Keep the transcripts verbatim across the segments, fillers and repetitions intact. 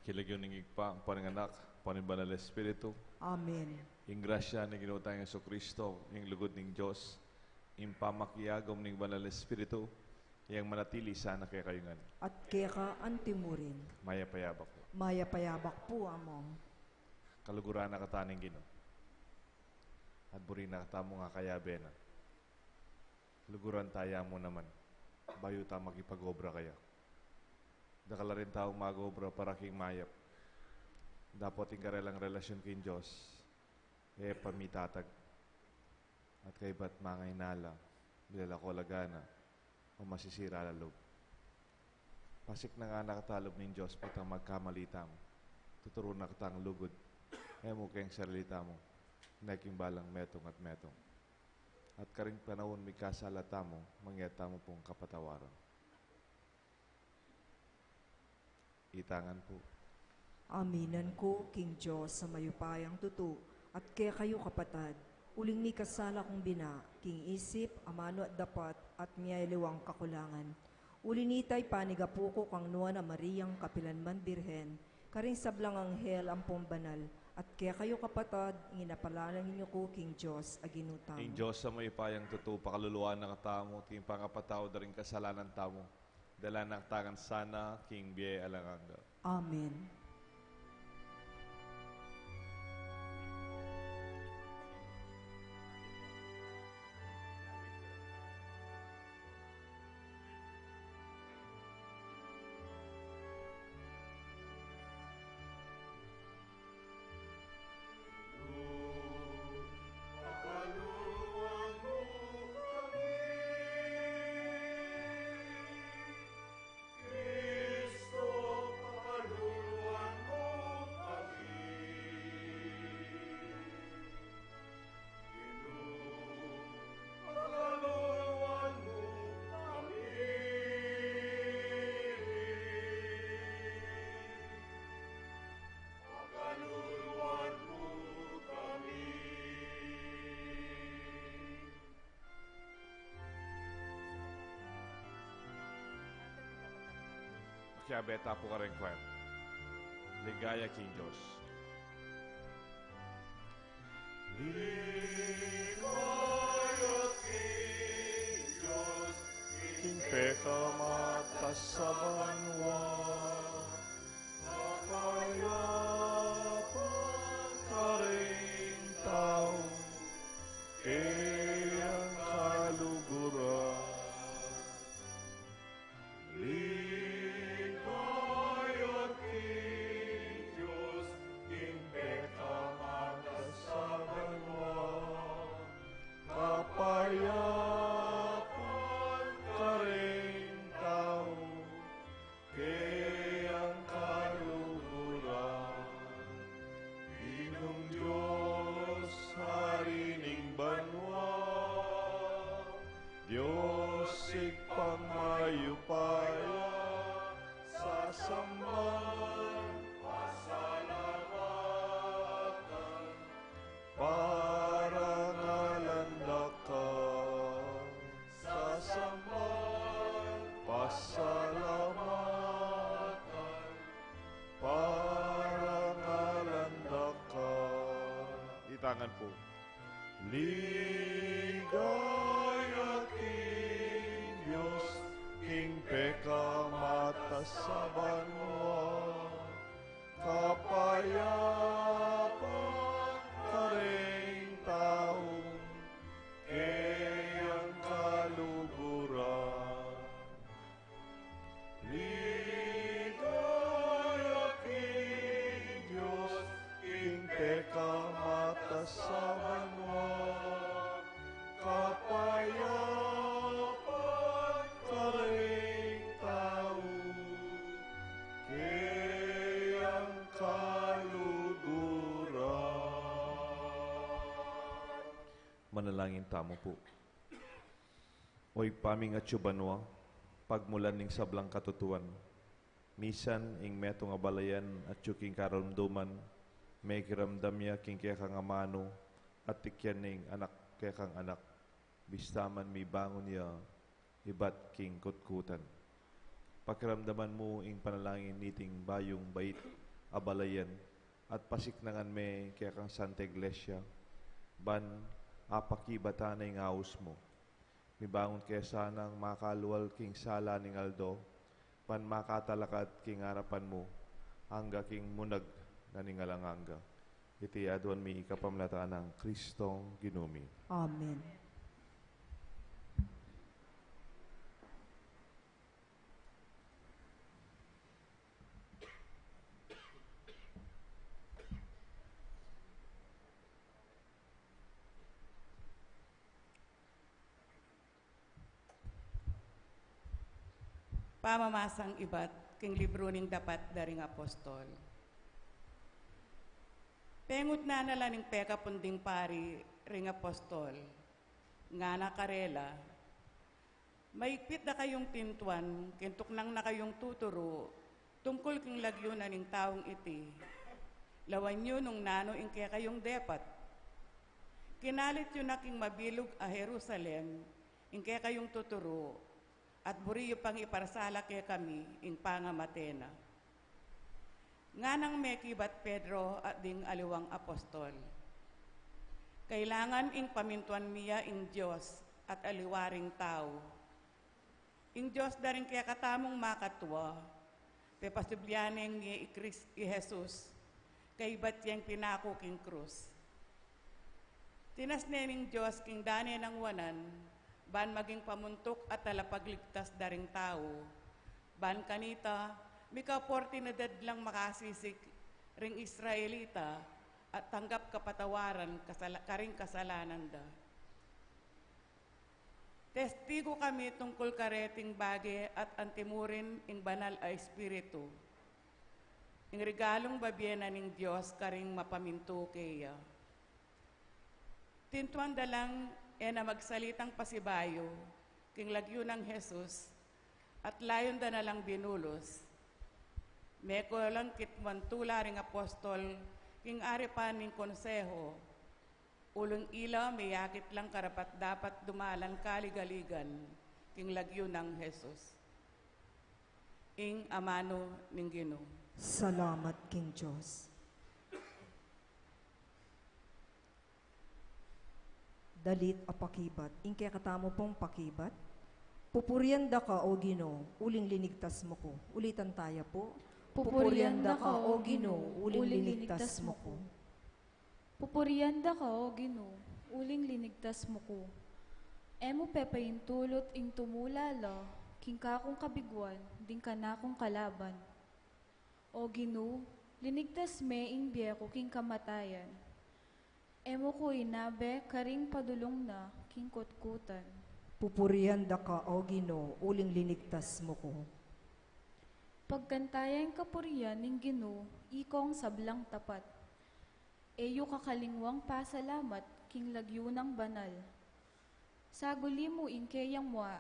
King lagyu ning Ibpa, ampo ning Anak, ampo ning Banal Espiritu. Amen. Ing grasya ning Ginu tang Jesucristo, ing lugud ning Dios, ing pamakiagum ning Banal Espiritu, iyang manatili sana kekayu ngan. At keka antimurin. Mayap a yabak pu. Mayap a yabak pu, Among. Kaluguran na katamu ning Ginu. At buri na katamu ing kayabe na. Luguran taya mu naman, bayu ta makipag-obra kaya. Dakal la ring taung mag-obra para king mayap. Dapot ing karelang relasyun king Dios, e pamitatag. At kaybat mangainala, milalako la gana, o masisira la lub. Pasiknangan na kata lub ning Dios, potang magkamali tamu. Tuturu na katang lugud, e mu king sarili tamu, nune king balang metung at metung. At karing panaun mikasala tamu, mangeta mu pung kapatawaran. Itang ngan pu. Aminan ku king Dios a mayupayang tutu, at kekayu kapatad, uling mikasala kung bina, king isip, amanu at dapat, at miyaliwang kakulangan. Uli nita ipanigapu ku kang Nuan a Mariang kapilan man Birhen, karing sablang anghel ampong banal, at kekayu kapatad, ing inapalangin yu ku king Dios a Ginu tamu. Ing Dios a mayupayang tutu, pakaluluan na katamu, king pangapatawad da ring kasalanan tamu. Dala na katamu ngan sana king bie alang angga. Amen. Pakaluluan mu kami. Makiabe ta pu karing choir. Ligaya king Dios. Ligaya king Dios, king pekamatas a banua, kapayapan karing tau, keyang kaluguran. Ligaya king Dios, king pekamatas a banua, kapayapan karing tau, keyang kaluguran. Ginung Dios, Ari ning banua, Dios Ibpang mayupaya, sasamban, pasalamatan, parangalan da ka. Sasamban, pasalamatan, parangalan da ka. Itang ngan pu. Ligaya king Dios, king pekamatas a banua, kapayapan karing tau, keyang kaluguran. Ligaya king Dios, king pekamatas a banua, kapayapan karing tau, keyang kaluguran. Manalangin tamu pu. O Ibpa ming atsu banua, pagmulan ning sablang katutuan, misan ing metung a balayan atsu king karunduman, mekiramdam ya king kekang amanu, at tikyan ning anak kekang anak, bista man mibangun ya ibat king kutkutan. Pakiramdaman mu ing panalangin niting bayung bait, abalayan at pasiknangan me kekang Santa Iglesia, ban apakibatan na ing aus mu. Mibangun ke sanang makalual king sala ning aldo, ban makatalakad king arapan mu, angga king munag na ning alang angga. Iti aduan mi kapamilatan nang Kristong Ginu mi. Amen. Pamamasang ibat king libru ning Dapat da ring Apostol. Pengutnan na la ning pekapun ding pari ring apostol, ngana karela, maigpit da kayung tintuan king tuknang na kayung tuturu tungkul king lagyu na ning taung iti. Lawan yu nung nanu ing kekayung depat. Kinalit yu na king mabilug a Jerusalem ing kekayung tuturu, at buri yu pang iparsala kekami ing pangamate na. Nganang mekibat Pedro at ding aliwang apostol, kailangan ing pamintuan mi ya ing Dios at aliwa ring tau. Ing Dios da ring kekatamung makatua, pepasublian neng mie i Kris-, i Jesus, kaibat yeng pinaku king krus. Tinas ne ning Dios king dane nang wanan, ban maging pamuntuk at talapagligtas da ring tau, ban kanita, mika oportunidad lang makasisik ring Israelita at tanggap kapatawaran kasala-, karing kasalanan da. Testigu kami tungkul kareting bage at antimurin ing Banal a Espiritu, ing regalung babie na ning Dios karing mapamintu keya. Tintuan da lang e na magsalitang pasibayu king lagyu nang Jesus, at layun da na lang binulus. Meko lang kitmuan tula ring apostol king aripan ning konseho, uling ila miyakit lang karapat-dapat dumalan kaligaligan king lagyu nang Jesus. Ing amanu ning Ginu. Salamat king Dios. Dalit a pakibat. Ing kekatamu pung pakibat. Pupurian da ka, O Ginu, uling linigtas mu ku. Ulitan taya pu. Pupurian da ka, O Ginu, uling linigtas mu ku. Pupurian da ka, O Ginu, uling linigtas mu ku. E mu pepaintulut ing tumula la king kakung kabiguan ding kanakung kalaban. O Ginu, linigtas me ing bie ku king kamatayan. E mu ku inabe karing padulung na king kutkutan. Pupurian da ka, O Ginu, uling linigtas mu ku. Pagkanta ya ing kapurian ning Ginu, ikong sablang tapat. E yu kakalingwang pasalamat king lagyu nang banal. Saguli mu ing keyang mua,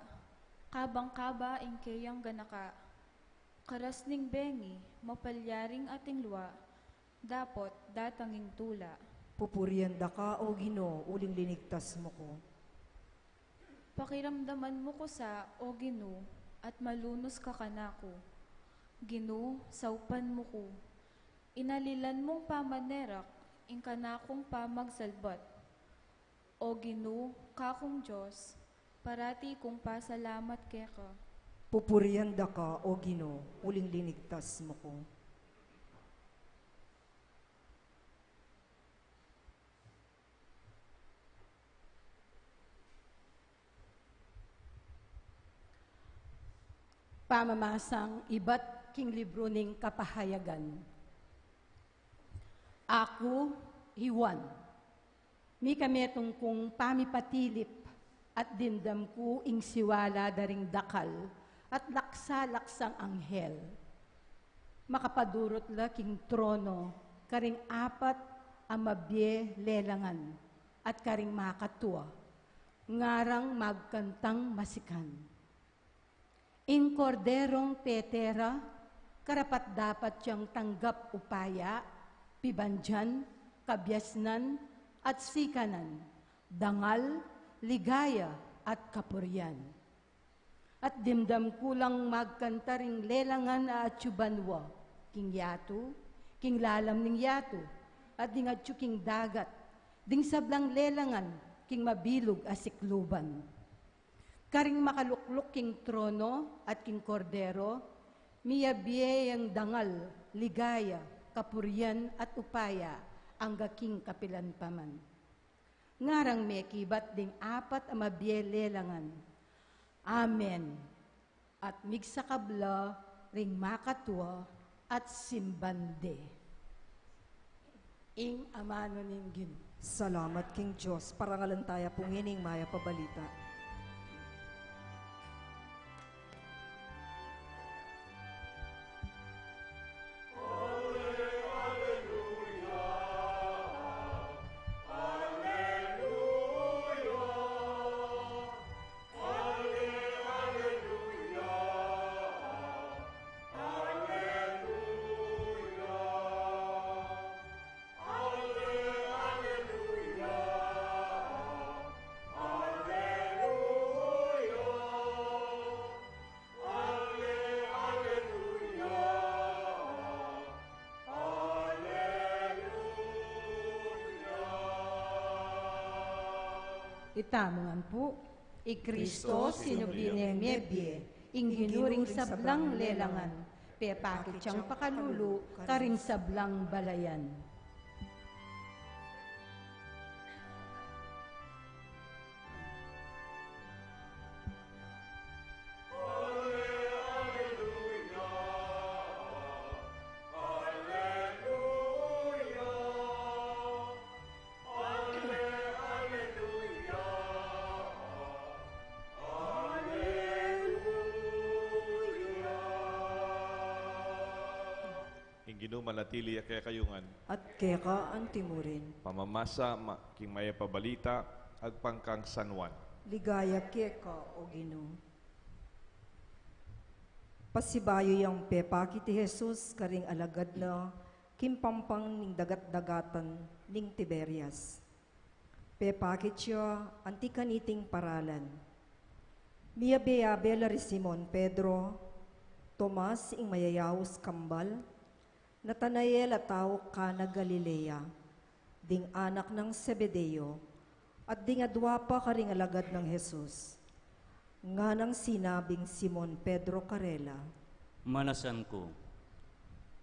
kabang-kaba ing keyang ganaka. Karas ning bengi, mapalyaring ating lua, dapot datang ing tula. Pupurian da ka, O Ginu, uling linigtas mu ku. Pakiramdaman mu ku sa, O Ginu, at malunus ka kanaku. Ginu, saupan mu ku. Inalilan mung pamanerak ing kanakung pamagsalbat. O Ginu, kakung Dios, parati kung pasalamat keka. Pupurian da ka, O Ginu, uling linigtas mu ku. Pamamasang ibat king libru ning Kapahayagan. Aku, hi Juan, mikametung kung pamipatilip at dimdam ku ing siwala da ring dakal at laksa-laksang anghel. Makapadurut la king trono karing apat a mabie lelangan at karing makatua, ngarang magkantang masikan. Ing Korderong pete ra, karapat-dapat yang tanggap upaya, pibandian, kabiasnan, at sikanan, dangal, ligaya, at kapurian. At dimdam ku lang magkanta ring lelangan a atyu banua, king yatu, king lalam ning yatu, at ding atyu king dagat, ding sablang lelangan king mabilug a sikluban. Karing makalukluk king trono at king Kordero, miyabie yang dangal, ligaya, kapurian at upaya, angga king kapilan pa man. Ngarang mekibat ding apat a mabie lelangan, "Amen." At migsakab la ring makatua at simban de. Ing amanu ning Ginu. Salamat king Dios. Parangalan taya pu ngening mayap a balita. Itamu ngan pu, i Kristo sinubli neng mebie, ing Ginu ring sablang lelangan, pepakit yang pakalulu karing sablang balayan. Ing Ginu manatili ya kekayu ngan. At keka antimurin. Pamamasa ma-, king mayap a balita agpang kang San Juan. Ligaya keka, O Ginu. Pasibayu yang pepakit i Jesus karing alagad na king pampang ning dagat-dagatan ning Tiberias. Pepakit ya anti kaniting paralan. Miyabe-yabe la ri Simon Pedro, Tomas ing mayayaus kambal, Natanael a taung Cana Galilea, ding anak nang Zebedeo, at ding adua pa karing alagad nang Jesus. Nganang sinabing Simon Pedro karela, "Manasan ku."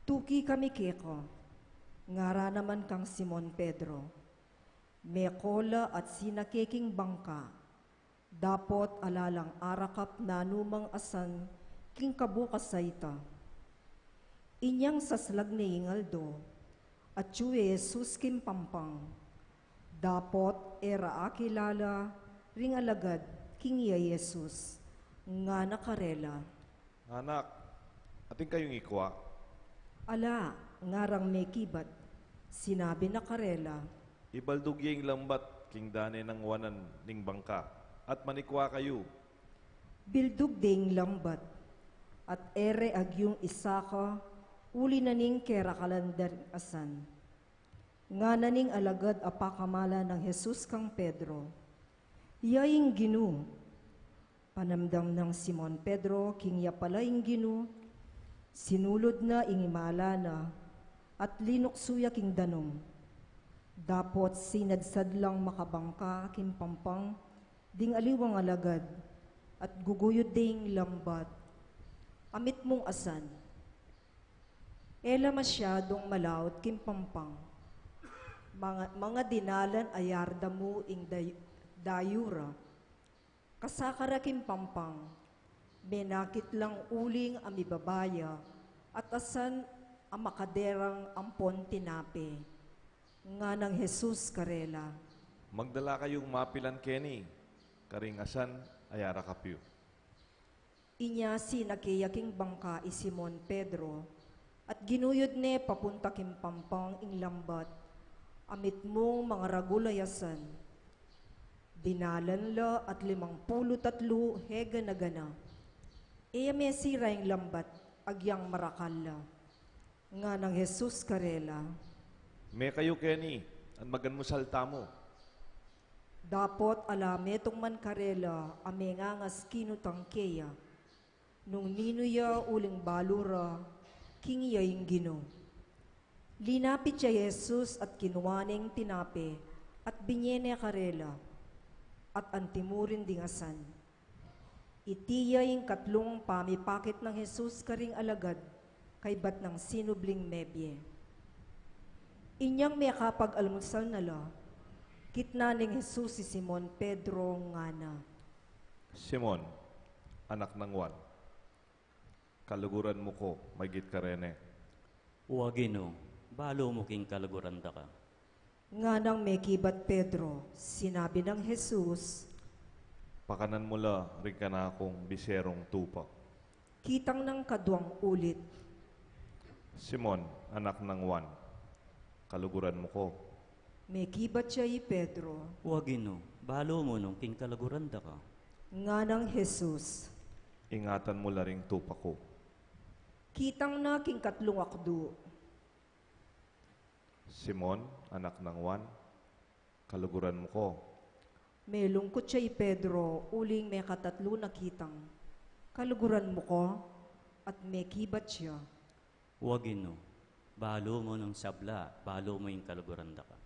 "Tuki kami keka." Ngara naman kang Simon Pedro. Meko la at sinake king bangka, dapot ala lang arakap nanumang asan king kabukas a ita. Inyang saslag ne ing aldo, atyu i Jesus king pampang. Dapot e ra akilala ring alagad king iya i Jesus, ngana karela, "Anak, atin kayung ikua?" "Ala," ngarang mekibat. Sinabi na karela, "Ibaldug ye ing lambat king dane nang wanan ning bangka, at manikua kayu." Bildug de ing lambat, at e re agyung isaka, uli na ning kerakalan da ring asan. Ngana ning alagad a pakamala nang Jesus kang Pedro, "Ya ing Ginu." Panamdam nang Simon Pedro king ya pala ing Ginu, sinulud na ing imala na, at linuksu ya king danum. Dapot sinadsad lang makabangka king pampang ding aliwang alagad, at guguyud de ing lambat, "Amit mung asan?" E la masyadung malaut king pampang. Manga, manga dinalan a yarda mu ing day-, dayu ra. Kasaka ra king pampang, menakit lang uling a mibaba ya, at asan a makaderang ampon tinape. Nganang Jesus karela, "Magdala kayung mapilan keni, karing asan a yarakap yu." Inya sinake ya king bangka i Simon Pedro, at ginuyud ne papunta king pampang ing lambat, amit mung mangaragul a asan. Dinalan la at limang pulu't atlu he gana-gana. E ya mesira ing lambat, agyang marakal la. Nganang Jesus karela, "Me kayu keni, at maganmusal tamu." Dapot ala metung man karela a mengangas kinutang keya, nung ninu ya uling balu ra king ya ing Ginu. Linapit ya i Jesus at kinua ne ing tinape, at binie ne karela, at antimurin ding asan. Iti ya ing katlung pamipakit nang Jesus karing alagad kaybat nang sinubling mebie. Inyang mekapag-almusal na la, kitnan neng Jesus i Simon Pedro, ngana, "Simon, anak nang Juan, kaluguran mu ku maygit karene?" "Wa, Ginu, balu mu king kaluguran da ka," nganang mekibat Pedro. Sinabi nang Jesus, "Pakanan mu la ring kanakung biserung tupa." Kitang nang kaduang ulit, "Simon, anak nang Juan, kaluguran mu ku?" Mekibat ya i Pedro, "Wa, Ginu, balu mu nung king kaluguran da ka," nganang Jesus, "Ingatan mu la ring tupa ku." Kitang na king katlung akdu, "Simon, anak nang Juan, kaluguran mu ku?" Melungkut ya i Pedro uling mekatatlu na kitang, "Kaluguran mu ku?" At mekibat ya, "Wa, Ginu, balu mu nung sabla, balu mu ing kaluguran da ka."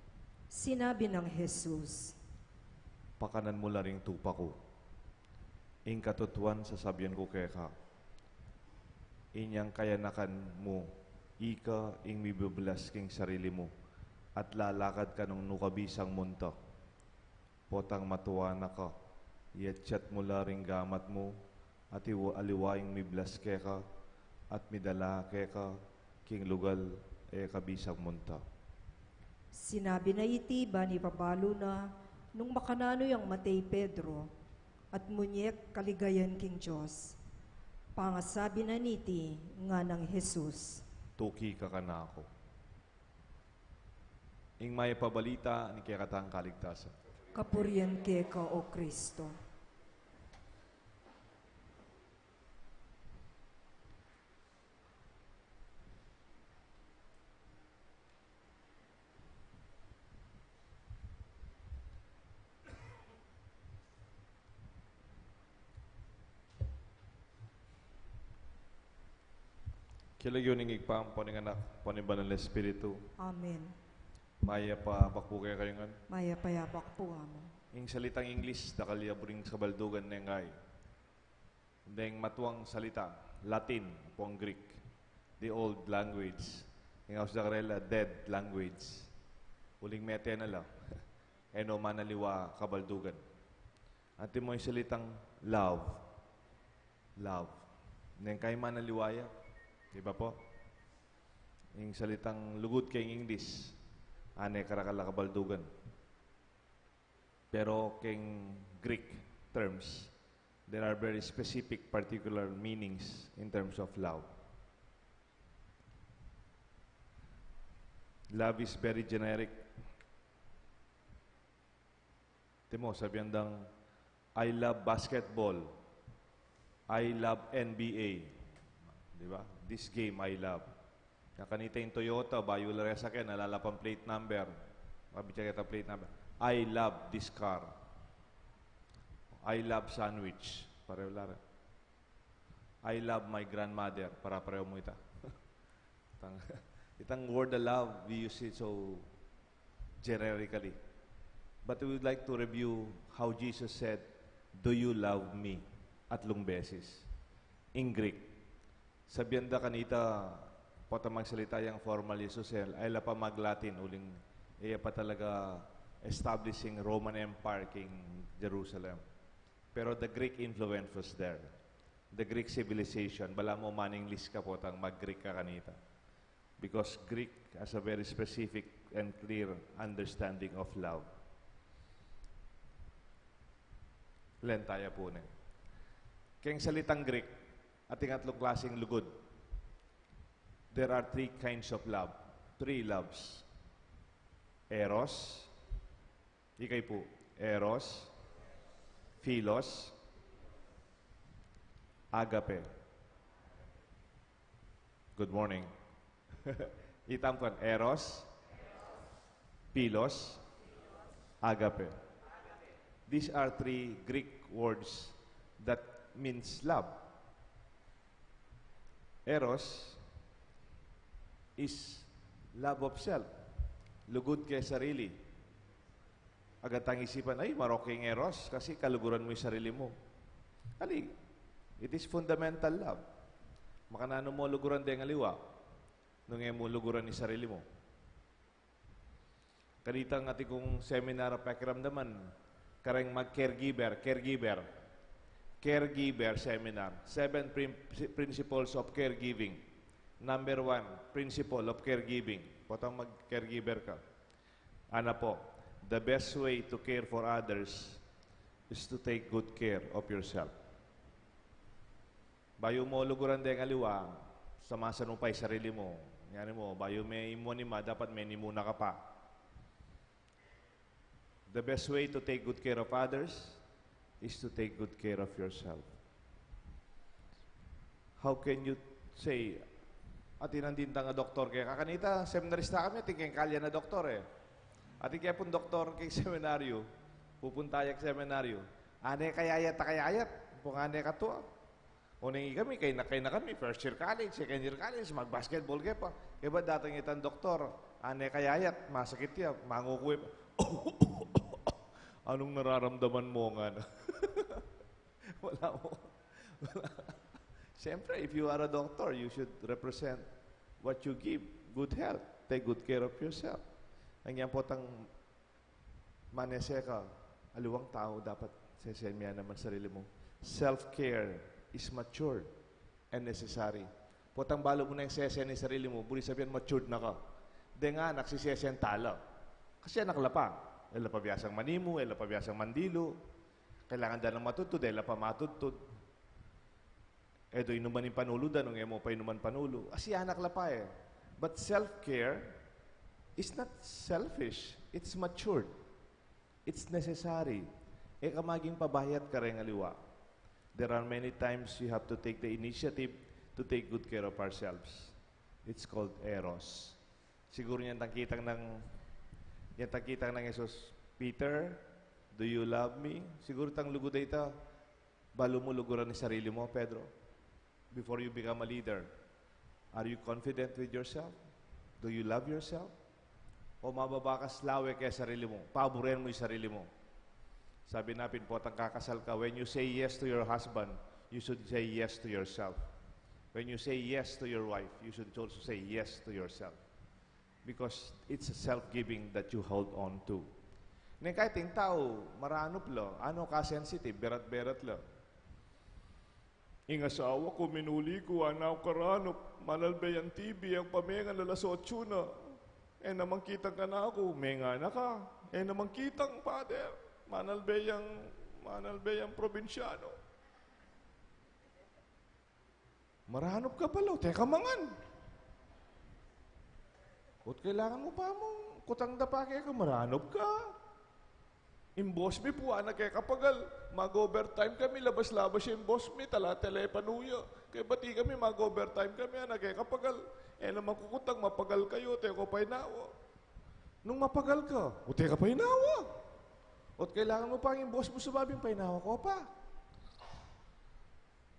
Sinabi nang Jesus, "Pakanan mu la ring tupa ku. Ing katutuan sasabian ku keka, inyang kayanakan mu, ika ing mibiblas king sarili mu, at lalakad ka nung nu ka bisang munta. Potang matua na ka, iyatyat mu la ring gamat mu, at iwa-, aliwa ing miblas keka, at midala keka king lugal e ka bisang munta." Sinabi na iti ban ipabalu na nung makananu yang mate i Pedro, at munyek kaligayan king Dios. Pangasabi na niti, nganang Jesus, "Tuki ka kanaku." Ing mayap a balita ning kekatang kaligtasan. Kapurian keka, O Kristo. King lagyu ning Ibpa, ampo ning Anak, ampo ning Banal a Espiritu. Amen. Mayap a abak pu kekayu ngan. Mayap a abak pu, Among. Ing salitang English, dakal ya buring kabaldugan ne ngan. Deng matuang salita, Latin, ampo Greek, the old language. Ing aus da karela, dead language. Uling mete na la. E no manaliwa kabaldugan. Antimo ing salitang love. Love. Neng kai manaliwa ya. Di ba pu? Ing salitang lugud king English, ane karakal a kabaldugan. Pero king Greek terms, there are very specific, particular meanings in terms of love. Love is very generic. Antimo, sabian dang, "I love basketball. I love N B A." Di ba? "This game I love." Kaya kanita ing Toyota, bayu la reng sasakyan, ala la pang plate number. Mabitsa keta plate number. "I love this car. I love sandwich." Pareho la rin. "I love my grandmother." Para pareho mu ita. Itang, itang word na love, we use it so generically. But we would like to review how Jesus said, "Do you love me?" Atlung beses. In Greek, sabian da kanita, potang magsalita yang formal i Jesus, e la pa mag-Latin, uling e ya pa talaga establishing Roman Empire king Jerusalem. Pero the Greek influence was there. The Greek civilization, balamu man-English ka, potang mag-Greek ka kanita. Because Greek has a very specific and clear understanding of love. Lentaya pu ne. Keng salitang Greek, ating atlung klaseng lugud. There are three kinds of love. Three loves. Eros, ikay pu, eros, philos, agape. Good morning. Itam kan, eros, philos, agape. These are three Greek words that means love. Eros is Love of self. Lugud ke sarili. Agad tang isipan, "Ay, marok ing eros kasi kaluguran mu ing sarili mu." Ali, it is fundamental love. Makananu mu luguran deng aliwa nung e mu luguran ing sarili mu? Kanitang atin kung seminar a pakiramdaman, kareng mag-caregiver, caregiver, caregiver seminar, seven prin-, principles of caregiving. Number one, principle of caregiving. Potang mag-caregiver ka. Ana pu, the best way to care for others is to take good care of yourself. Bayu mu luguran deng aliwa, samasan mu pa ing sarili mu. Ngeni mu, bayu me imuan ima, dapat menimuna ka pa. The best way to take good care of others is to take good care of yourself. How can you say, "Atin nandin tang doktor keka?" Kanita, seminarista kami, atin keng kalye a doktor e. Atin kaya pung doktor keng seminaryo, pupunta ya keng seminaryo. Ane kayayat a kayayat, pung ane katua. Oneng kami, kaina, kaina kami, first year college, second year college, mag-basketball ke pa. Kaybat datang itang doktor, ane kayayat, masakit ya, mangukue pa. Anong nararamdaman mo nga na? Wala mo. Wala. Siyempre, if you are a doctor, you should represent what you give. Good health. Take good care of yourself. Ang yan po tang manese ka, aliwang tau dapat sesen mu ya naman sarili mu. Self-care is mature and necessary. Potang balu mu neng sesen ing sarili mu, buri sabian matured na ka. Deng anak, sisesen tala. Kasi anak la pa. E la pa biasang manimu, e la pa biasang mandilu. Kailangan da nang matudtud, e la pa matudtud. E do inuman ing panulu da nung e mu pa inuman panulu. Kasi anak la pa e. But self-care is not selfish. It's matured. It's necessary. E ka maging pabayat kareng aliwa. There are many times you have to take the initiative to take good care of ourselves. It's called eros. Siguru niyan tang kitang nang, niyan tang kitang nang Jesus, "Peter, do you love me?" Siguru tang lugud a ita, balu mu luguran ing sarili mu, Pedro, before you become a leader. Are you confident with yourself? Do you love yourself? O mababa ka, lawe ke sarili mu, paburen mu ing sarili mu. Sabi na pin, potang kakasal ka, when you say yes to your husband, you should say yes to yourself. When you say yes to your wife, you should also say yes to yourself. Because it's a self-giving that you hold on to. Neng kaya ing tau, maranup la, ano ka sensitive, berat-berat la. Ing asawa ku, minuli ku, ana ku karanup, manalbe yang T V, e ku pa mengan, alas otsu na. E naman kitang kanaku, menga na ka. E naman kitang, Father, manalbe yang, manalbe yang probinsyano. Maranup ka pala, o, teka mangan. Ot kailangan mu pa mung kutang dapa keka, maranup ka. Ing boss mi pu, ana keka pagal. Mag-overtime kami, labas-labas ya ing boss mi, tala telepanu ya. Kaybat ikami, mag-overtime kami, ana keka pagal. E naman ku kutang, mapagal kayu, teka painawa. Nung mapagal ka, o, teka painawa. Ot kailangan mu pa ing boss mu sumabing, painawa ka pa.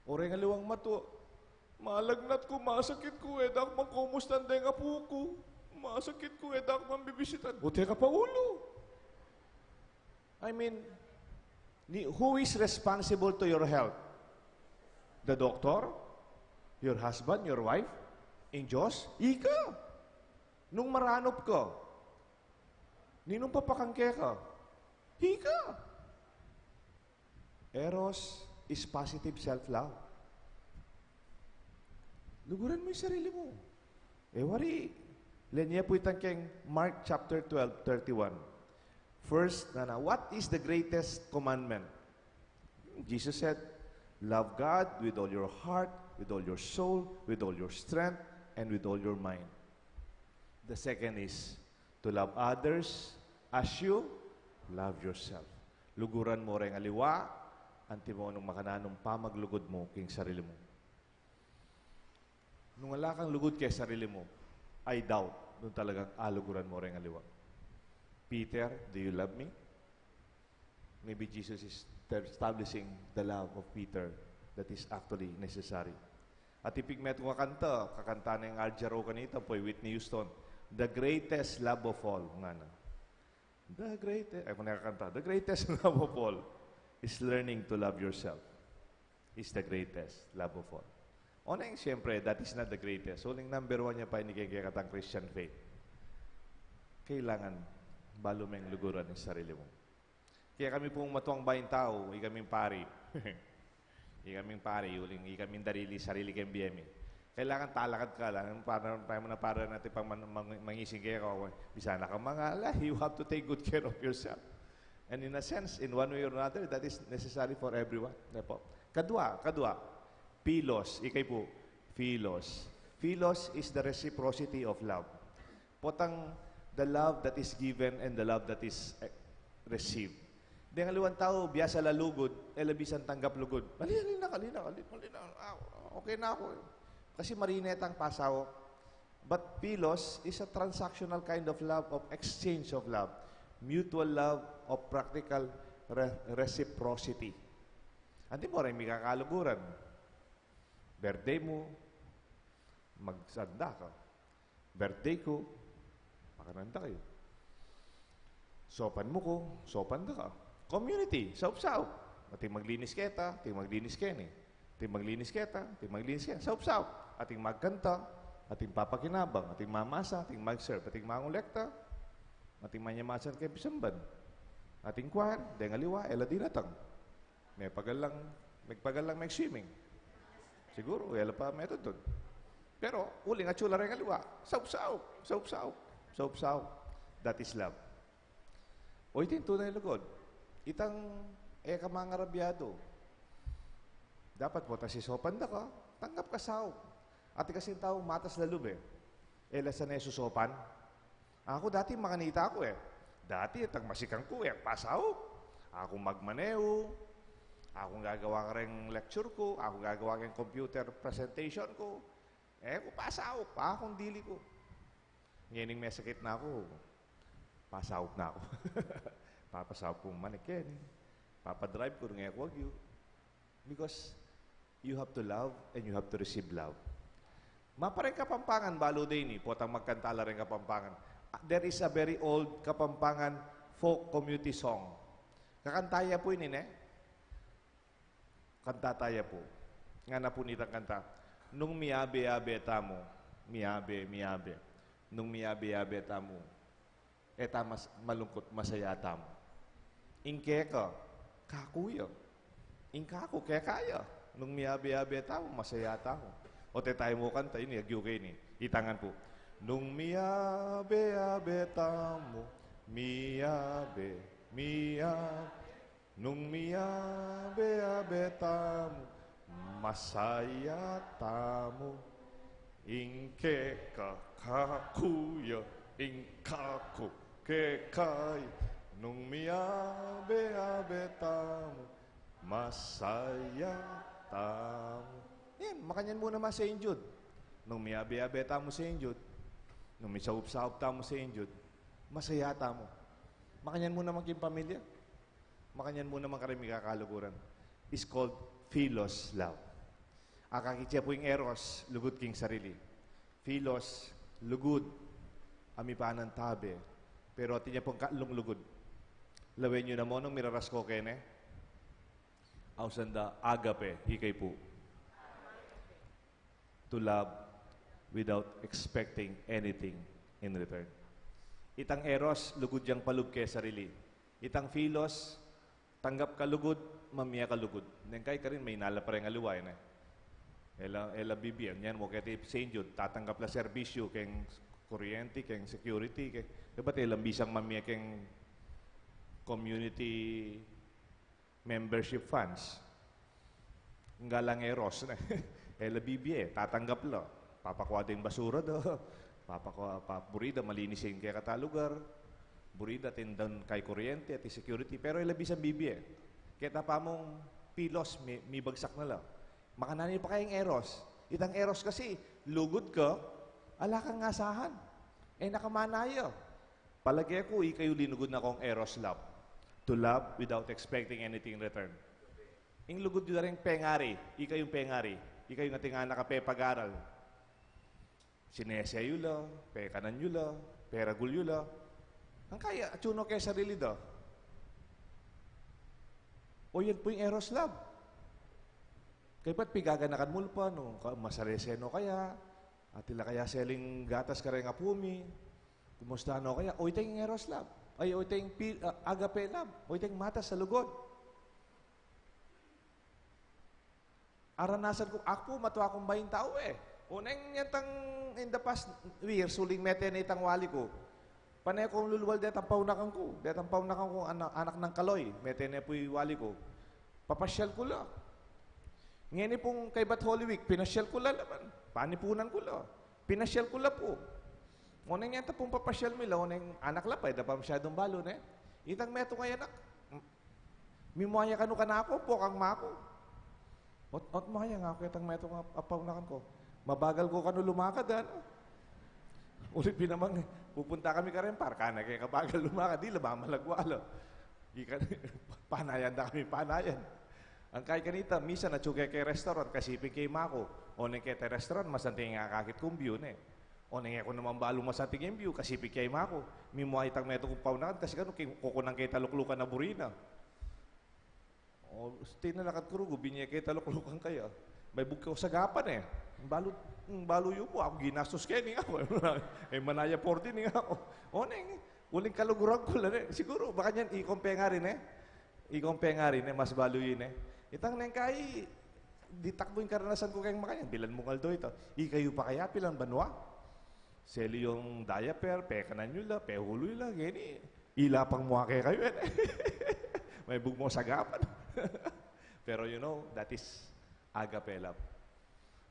O reng aliwang matua, malagnat ku, masakit ku, e da ku man kumustan deng apu ku, masakit ku, e da ku man bibisitan. O, teka paulu. I mean, ni, who is responsible to your health? The doctor? Your husband? Your wife? Ing Dios? Ika. Nung maranup ka, ninung papakan keka? Ika. Eros is positive self-love. Luguran mu ing sarili mu. E wari, lenya pu itang keng Mark chapter twelve, thirty-one. First, nana, what is the greatest commandment? Jesus said, "Love God with all your heart, with all your soul, with all your strength, and with all your mind." The second is to love others as you love yourself. Luguran mu reng aliwa, antimo nung makananung pamaglugud mu king sarili mu. Nung ala kang lugud keng sarili mu, I doubt nung talagang aluguran mu reng aliwa. Peter, do you love me? Maybe Jesus is establishing the love of Peter that is actually necessary. At ipigmet ku kakanta, kakanta neng Al Jarreau kanita, pu, Whitney Houston. The greatest love of all, ngana. The greatest, ay, kung nakakanta, the greatest love of all is learning to love yourself. Is the greatest love of all. Oneng, siyempre, that is not the greatest. Uling number one ya pa ini keng kekatang Christian faith. Kailangan balu meng luguran ing sarili mu. Kaya kami pung matuang bayung tau, ikaming pari. Ikaming pari, uling ikaming darili, sarili keng bie mi. Kailangan talakad ka la, para, para mu na para natin pang man-, mang-, mangising kaya ka, bisa na ka mangala, you have to take good care of yourself. And in a sense, in one way or another, that is necessary for everyone. Kadua, kadua, philos, ikay pu, philos. Philos is the reciprocity of love. Potang the love that is given and the love that is, eh, received. Deng aliwang tau, biasa la lugud, e la bisang tanggap lugud. Ali, ali na, ali na, ali, ali na. Ah, okay na aku. Kasi marine tang pasawap. But philos is a transactional kind of love, of exchange of love, mutual love, of practical re-, reciprocity. Anti mo rin, mikakaluguran. Birthday mu, magsanda ka. Birthday ku, makananda kayu. Sopan mu ku, sopan da ka. Community, saup-saup. Ating maglinis keta, ating maglinis keni. Ating maglinis keta, ating maglinis keni. Saup-saup. Ating magkanta, ating papakinabang, ating mamasa, ating mag-serve, ating mangolekta, ating manyamasan keng pisamban. Ating choir, deng aliwa, e la dinatang. Mepagal lang, megpagal lang mag-swimming. Siguru, e la pa metudtud. Pero, uling atsu la reng aliwa, saup-saup, saup-saup, saup-saup. That is love. O, iti ing tunay a lugud. Itang e ka mangarabyadu. Dapat potang sisopan da ka, tanggap ka saup. Atin kasing tau matas la lub e. E la sana e susopan. Aku dati makanita ku e. Dati itang masikan ku e, pasaup. Aku magmaneu. Aku gagawa kareng lecture ku. Aku gagawa kareng computer presentation ku. E ku pasaup, aku dili ku. Ngening mesakit na ku, pasaup na ku. Papasaup ku manikeni. Papadrive ku, nge ku agyu. Because you have to love and you have to receive love. Mapare ing Kapampangan, balu de ini, potang magkanta la reng Kapampangan. There is a very old Kapampangan folk community song. Kakanta ya pu ini, ne? Kanta taya pu. Ngana pu nitang kanta, nung miyabe-yabe tamu, miyabe, miyabe. Nung miyabe-yabe tamu, e ta mas-, malungkut, masaya tamu. Ing keka, kaku ya. Ing kaku, keka ya. Nung miyabe-yabe tamu, masaya tamu. O, te tayu mu kanta ini, agyu ke ini. Itangan pu. Nung miyabe-yabe tamu, miyabe, miyabe. Nung miyabe-yabe tamu, masaya tamu. Ing keka, kaku ya, ing kaku, keka ya. Nung miyabe-yabe tamu, masaya tamu. Yan, makanyan mu naman Saint Jude. Nung miyabe-yabe tamu Saint Jude, nung misaup-saup tamu Saint Jude, masaya tamu. Makanyan mu naman king pamilya. Makanyan mu naman kareng mikakaluguran. It's called philos love. Akakit ya pu ing eros, lugud king sarili. Philos, lugud, a mipanantabe. Pero atin ya pung katlung lugud. Lawen yu na mu nung mirarasko kene. Ausan da, agape, ikay pu. To love without expecting anything in return. Itang eros, lugud yang palub ke sarili. Itang philos, tanggap ka lugud, mamie ka lugud. Neng kai karin, maynala pa reng aliwa, e ne. E la, e la bibie. Nyan mu keti Saint Jude, tatanggap la serbisyu keng kuryenti, keng security, keng, e bat e la bisang mamie keng community membership funds. Ngana lang eros, ne. E la bibie, tatanggap la. Papakua da ing basura da. Papakua, pa-, buri da malinis ing kekatang lugar. Buri da atin dan kay kuryente, atin security. Pero e la bisang bibie. Keta pa mung philos, mi-, mibagsak na la. Makananu ya pa kaya ing eros? Itang eros kasi, lugud ka, ala kang asahan. E na ka manaya. Palage ku, ikayu linugud na kung eros love. To love without expecting anything in return. Ing lugud yu da ring pengari, ikayung pengari, ikayung ating anak a pepag-aral. Sinese yu la, pekanan yu la, peragul yu la. Ang kaya, atyu no keng sarili da. O yan pu ing eros love. Kaybat pigaganakan mu la pa, no, ka-, masarese no kaya, atin la kaya seling gatas kareng apu mi, kumusta no kaya, o ita ing eros love. Ay, o ita ing pi-, ah, agape love. O ita ing matas a lugud. Aranasan ku, aku pu, matua kung baing tau e. Oneng yatang in the past years, uling mete ne itang wali ku. Pane kung lulwal detang paunakan ku, detang paunakan ku, ana-, anak nang Kaloy, mete ne pu i wali ku. Papasyal ku la. Ngeni pung kaybat Holy Week, pinasyal ku la naman. Panipunan ku la. Pinasyal ku la pu. Oneng yata pung papasyal mi la, oneng anak la pa, e da pa masyadung balu ne. Itang metung a anak, mimua ya kanu kanaku, pokang maku. Ot, ot maya nga aku itang metung a, a paunakan ku. Mabagal ku kanu lumakad, ano? Uli pin namang, pupunta kami kareng park, kane ke kabagal lumakad, di la mamalagwa la. Ika, panayan da kami, panayan. Ang kay kanita, misan atyu ke keng restaurant, kasi pin keng ima ku. Oneng keta restaurant, masanting ing akakit kung view ne. Oneng e ku naman balu masanting ing view, kasi pin keng ima ku. Mimua itang metung kung paunakan, kasi kanu, keng, kukunan keta luklukan a burina. O, tinalakat ku rugu, binye ke taluklukan kaya. May bugke o sagapan e. Balu, mm, balu yu pu, aku ginastus keni aku. E, manaya forty ne aku. Oneng, uling kaluguran ku la ne. Siguru, makanyan, ikong pengari ne. Ikong pengari ne, mas balu yu ne. Itang neng kai, ditak mu ing karanasan ku keng makanyan. Bilan mung aldo ita. Ikayu pa kaya, pilan banua? Seli yung diaper, pekanan yu la, pehulu yu la, ngeni, ilapang mu kekayu, e. May bugke mu sagapan. Pero, you know, that is agape love.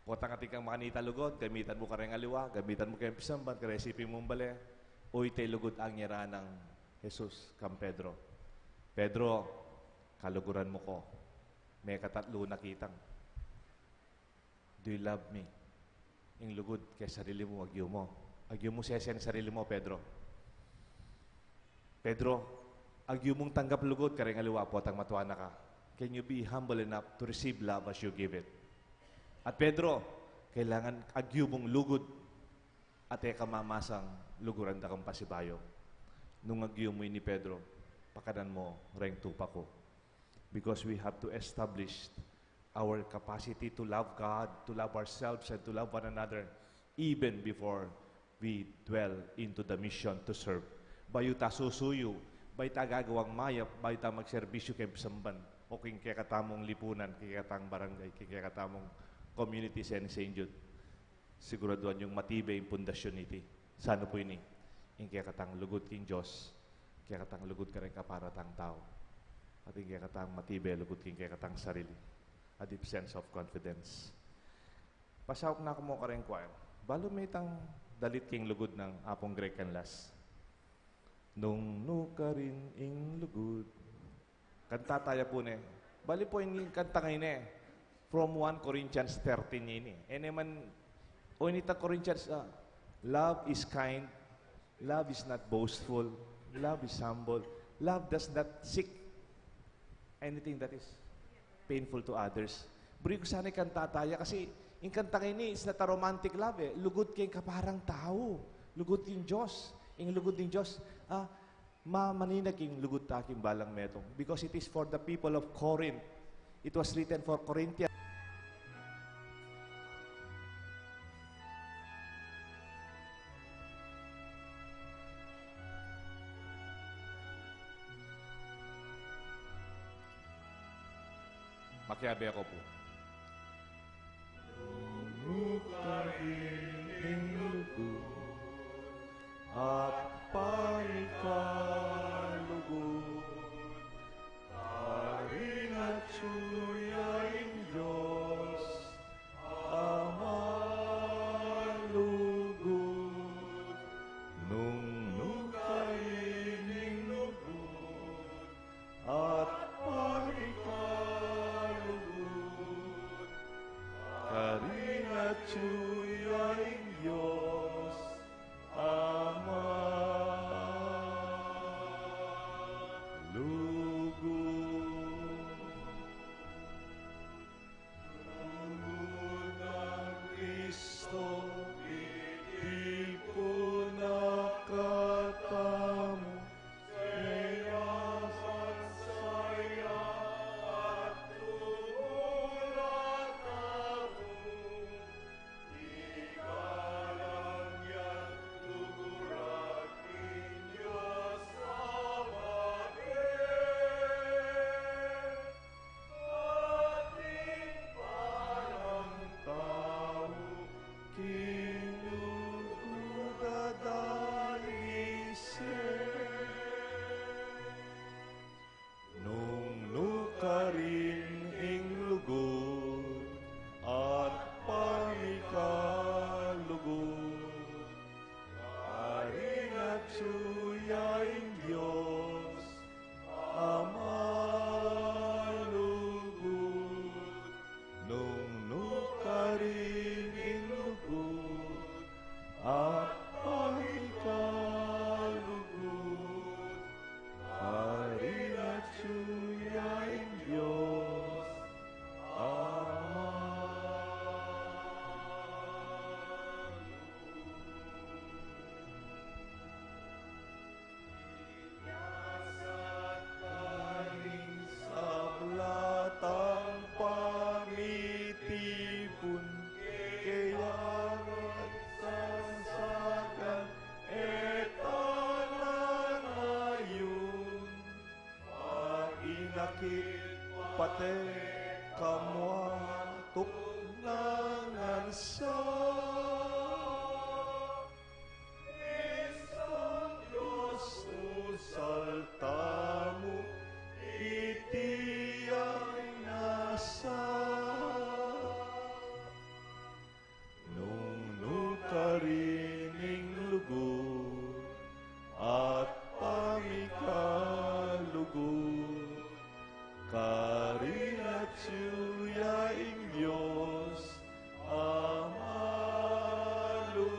Potang atin kang makanita lugud, gamitan mu kareng aliwa, gamitan mu keng pisamban, kareng siping mung bale, o ita ing lugud a nyaran nang Jesus kang Pedro. Pedro, kaluguran mu ku. Mekatatlu na kitang. Do you love me? Ing lugud keng sarili mu, agyu mu. Agyu mu sesen sarili mu, Pedro. Pedro, agyu mung tanggap lugud kareng aliwa potang matua na ka. Can you be humble enough to receive love as you give it? At Pedro, kailangan agyu mung lugud at e ka mamasang luguran da kang pasibayu. Nung agyu mu ini, Pedro, pakanan mu reng tupa ku. Because we have to establish our capacity to love God, to love ourselves, and to love one another, even before we dwell into the mission to serve. Bayu ta susuyu, bayu ta gagawang mayap, bayu ta magserbisyu keng pisamban, o king kekatamung lipunan, king kekatang barangay, king kekatamung community, Saint Saint Jude. Siguraduan yung matibe ing pundasyun niti. Sana pu ini, ing kekatang lugud king Dios, kekatang lugud kareng kapara tang tau, at ing kekatang matibe lugud king kekatang sarili, a deep sense of confidence. Pasauk na ku mu kareng choir. Balu me itang dalit king lugud nang Apung Greg Canlas. Nung nukarin ing lugud. Kanta taya pu ne. Bali pu ing kanta ngeni, from one Corinthians thirteen ini. E ne man, o ini ta Corinthians, ah, love is kind, love is not boastful, love is humble, love does not seek anything that is painful to others. Buri ku sana ing kanta taya kasi ing kanta ngeni, it's not a romantic love e. Lugud king kaparang tau. Lugud king Dios. Ing lugud ning Dios, ah, ma-, maninag king lugud ta king balang metung. Because it is for the people of Corinth. It was written for Corinthians. Makiabe ko pu. Nukarin ing lugud at pamikalugud, karin atyu ya ing Dios a malugud. Nung nukarin ing lugud at pamikalugud, karin atyu ya ing Kit pate ka mu atuknangan sa Isang Dios, usalta mu iti yang nasa. Nung nu karin ing lugud at pamikalugud, karin atyu ya ing Dios a malugud.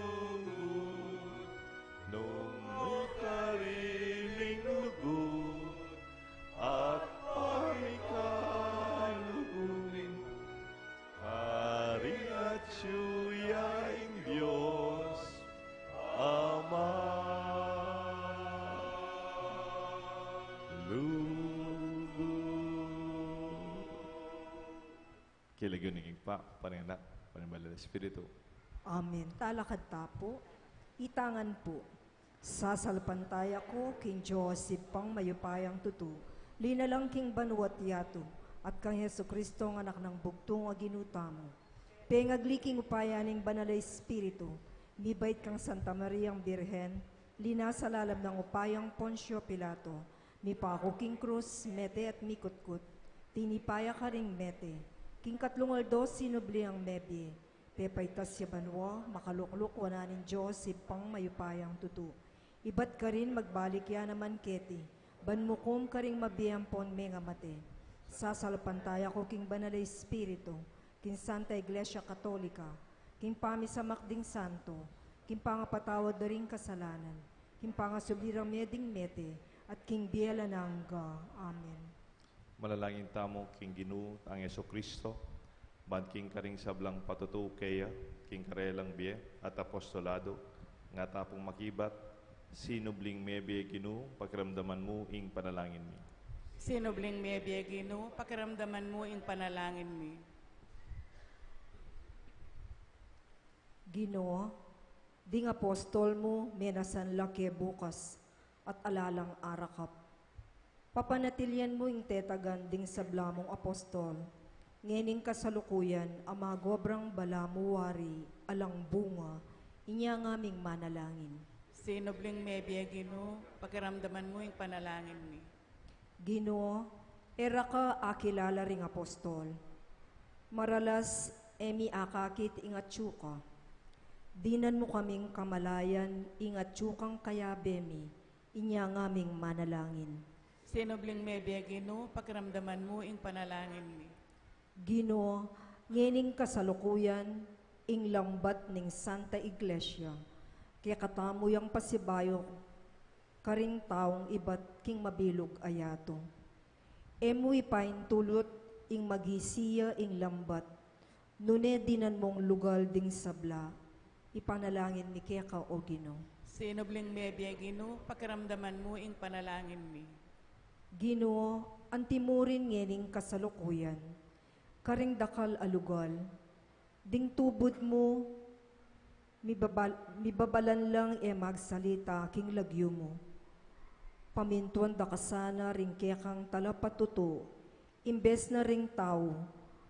Nung nu karin ing lugud at pamikalugud, karin atyu ya ing Dios a malugud. King lagyu ning Ibpa, ning Anak, ning Banal a Espiritu. Amen. Talakad ta pu. Itangan pu. Sasalpantaya ku king Dios, Ibpang mayupayang tutu, linalang king banua't yatu, at kang Jesucristo, Anak nang bugtung a Ginu tamu, pengagli king upaya ning Banal a Espiritu, mibait kang Santa Mariang Birhen, linasa lalam nang upayang Poncio Pilato, mipaku king krus, mete at mikutkut, tinipa ya karing mete, king katlung aldo sinubli yang mebie, pepaitas ya banua, makalukluk wanan ning Dios, Ibpang mayupayang tutu. Ibat karin magbalik ya naman keti, ban mukum karing mabie ampon mengamate. Sasalpantaya ku king Banal a Espiritu, king Santa Iglesia Katolika, king pamisamak ding santo, king pangapatawad da ring kasalanan, king pangasubli rang mie ding mete, at king bie alang angga. Amen. Manalangin tamu king Ginu tang Jesucristo, ban king karing sablang patutu keya, king karelang bie at apostolado, ngan ta pung makibat, sinubling mebie Ginu, pakiramdaman mu ing panalangin mi. Sinubling mebie Ginu, pakiramdaman mu ing panalangin mi. Ginu, ding apostol mu, menasan la ke bukas, at ala lang arakap. Papanatilian mu ing tetagan ding sabla mung apostol, ngening kasalukuyan a magobrang balamu wari alang bunga, inya ngaming manalangin. Sinubling mebie Ginu, pakiramdaman mu ing panalangin mi. Ginu, e ra ka akilala ring apostol. Maralas e mi akakit ing atyu ka. Dinan mu kaming kamalayan ing atyu kang kayabe mi, inya ngaming manalangin. Sinubling mebie Ginu, pakiramdaman mu ing panalangin mi. Ginu, ngening kasalukuyan, ing lambat ning Santa Iglesia, kekatamu yang pasibayu karing taung ibat king mabilug a yatu. E mu ipaintulut ing magisi ya ing lambat, nune dinan mung lugal ding sabla, ipanalangin mi keka, o Ginu. Sinubling mebie Ginu, pakiramdaman mu ing panalangin mi. Ginu, anti mu rin ngening kasalukuyan, karing dakal a lugal, ding tubud mu, mibabal-, mibabalan lang e magsalita king lagyu mu. Pamintuan da ka sana ring kekang talapatutu, imbes na ring tau,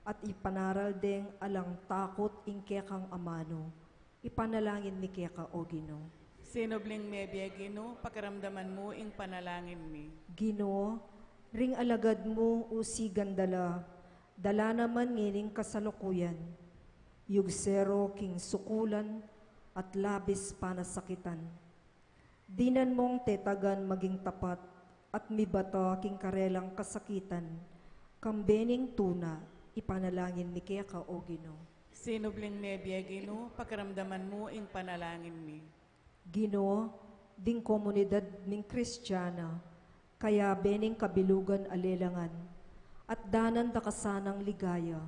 at ipanaral deng alang takut ing kekang amanu. Ipanalangin mi keka, o Ginu. Sinubling mebie Ginu, pakiramdaman mu ing panalangin mi. Ginu, ring alagad mu usigan da la, dala naman ngening kasalukuyan, yugseru king sukulan at labis panasakitan. Dinan mung tetagan maging tapat at mibata king karelang kasakitan, kambe ning tuna, ipanalangin mi keka, o Ginu. Sinubling mebie Ginu, pakiramdaman mu ing panalangin mi. Ginu, ding komunidad ming Kristiana, kayabe ning kabilugan a lelangan, at danan da ka sanang ligaya,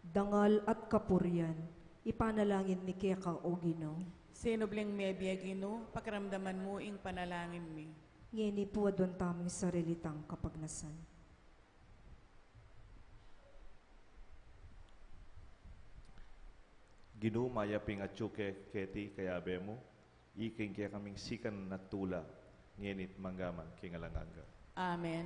dangal at kapurian, ipanalangin mi keka, o Ginu. Sinubling mebie Ginu, pakiramdaman mu ing panalangin mi. Ngeni pu aduan tamung sarili tang kapagnasan. Ginu, mayap ing atyu ke keti kayabe mu, ika ing kekaming sikan at tula, ngeni't mangga man king alang angga. Amen.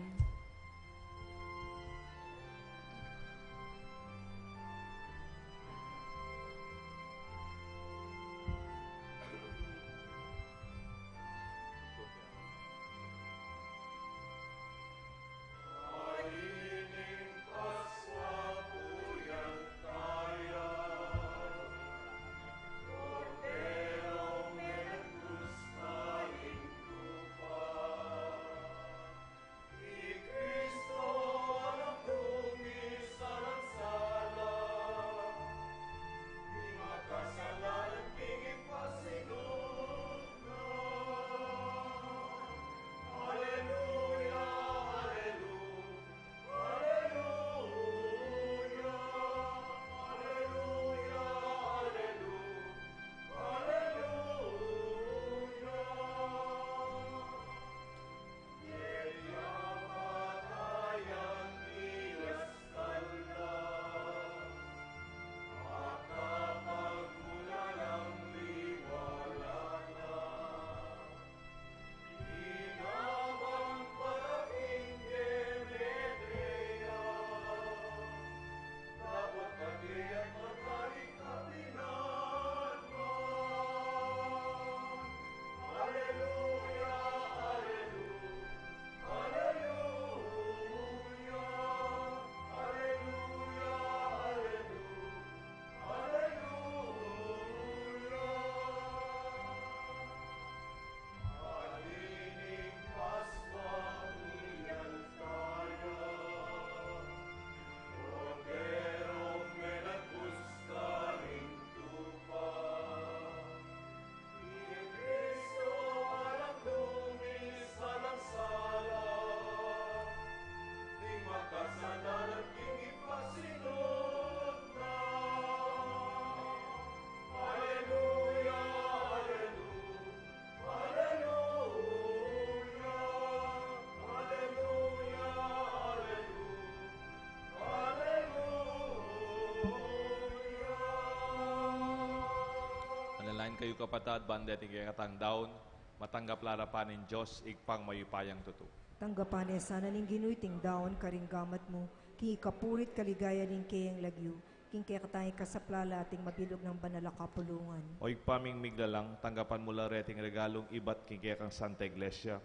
Kayu kapatad, ban deting kekatang daun, matanggap la ra pa ning Dios, Ibpang mayupayang tutu. Tanggapan na sana ning Ginu iting daun karing gamat mu, king ikapuri't kaligayan ning keyang lagyu, king kekatang ikasaplala at ing mabilug nang banal a kapulungan. O Ibpa ming miglalang, tanggapan mu la reting regalung ibat king kekang Santa Iglesia.